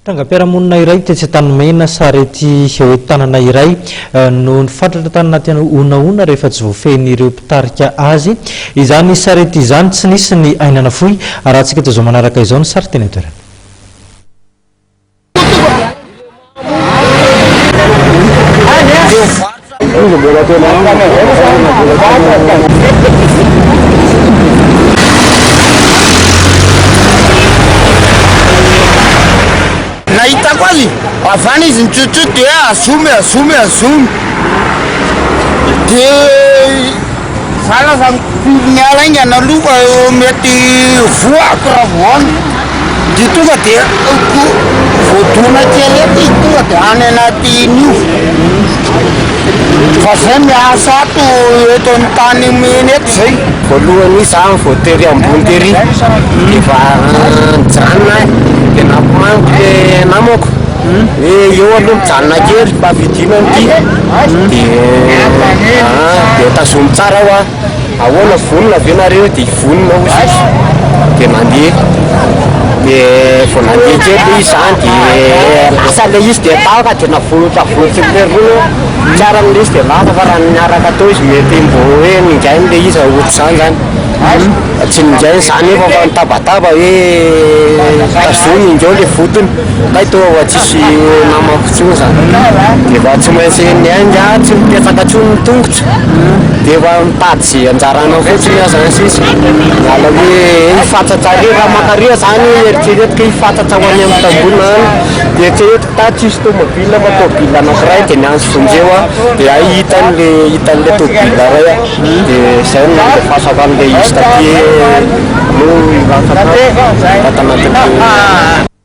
Trangam-piarahamonina iray tetsy Antanimena, sarety hoenti-tanana iray no nifatratra tany anaty honahona rehefa tsy voafehin'ireo mpitarika azy izany sarety izany. Tsy nisy ny aina nafoy. Arahantsika eto izao manaraka izao ny sary teny an-toerana. Nahitako azy, avy any izy nitsotsotra dia hoe azomy, azomy, azomy. Dia za lasa miala haingana aloha fa mety voako raha vao any. Dia tonga dia voadona kely eto izy tonga dia any anaty an'io. Fa zay miasa ato eto amin'ny tany mena eto zay. Voalohany za vao tery ambony tery de efa nijanona aho de nampimaniko le namako hoe eo aloha mijanona kely mba vidina an'ity de de tazomy tsara hoa. Ahoana vonona ve nareo dia vonona hozy izy dia nandeha dia vao nandeha kely ilay izy zany dia lasa ilay izy dia tapaka dia navontavontiny leroa tsy arany ilay izy dia lasa fa raha niaraka teo izy mety mbo hoe ningainy ilay izy ohatr'izany zany tsy ningainy zany nefa fa nitabataba hoe tazomy ingao ilay vodiny kay toa efa tsisy namako intsony zany dia efa tsy maintsy niainga tsy mipetraka intsony ny tongotra Dia efa mitady ze anjaranao fotsiny aho zany sisa. Miala hoe hifatratra ary raha maka ary zany eritreretiko hoe hifatratra ho any amin'ny tambonina any. Dia eritreretiko ta tsisy tomobile fa tobile anankiray dia niantso vonjeo aho dia hay hitan'le hitan'le tobile iray aho. Dia zay no nandefasako an'le izy taty hoe aleo hilatsaka ato tanatin'le.